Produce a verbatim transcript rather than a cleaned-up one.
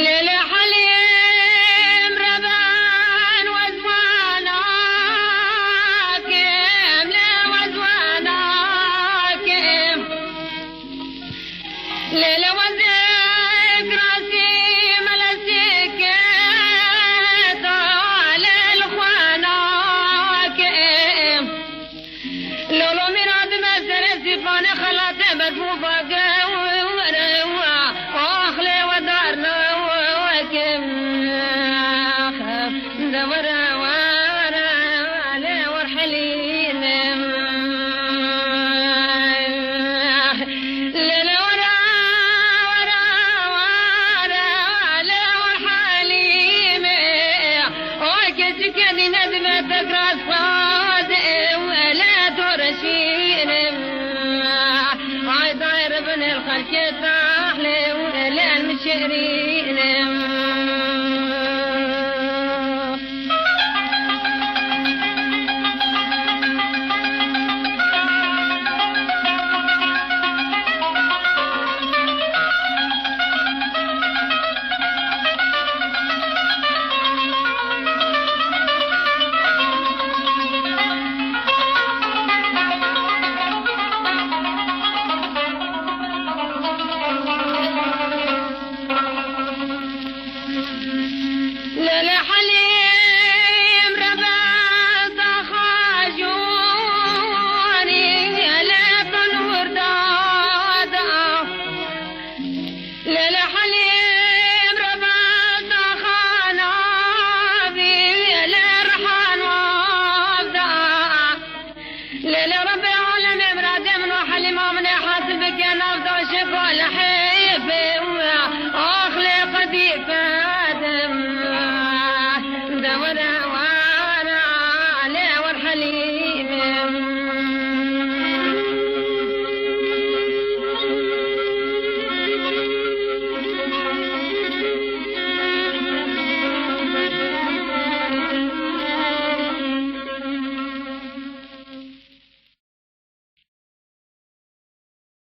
Lêlê Helîm reben we zwana kim, lê we zwana kim. Lêlê we zêk rastî melesî kim, to lê li xwana kim. Lolo mîna dime serê sîpanê xelatê bedbû vage were wa. Ax lê we darna we kim. De were were lê wer Helîm. Lê lê were were were lê wer Helîm. Oy keçike dîne dime tekrar saz ew ele to reşînim. Ay dair bin el xelke tahle ele el mişerinim. Lele Helîm rebe daxa jûnî ele tu nûr dada. Lele Helîm rebe daxa navî ele rihan wavda. Lele Rebê alemê miradê min û Helîma min ê hasil bike nav daşê ku lehê pê. Ax lê qedîfe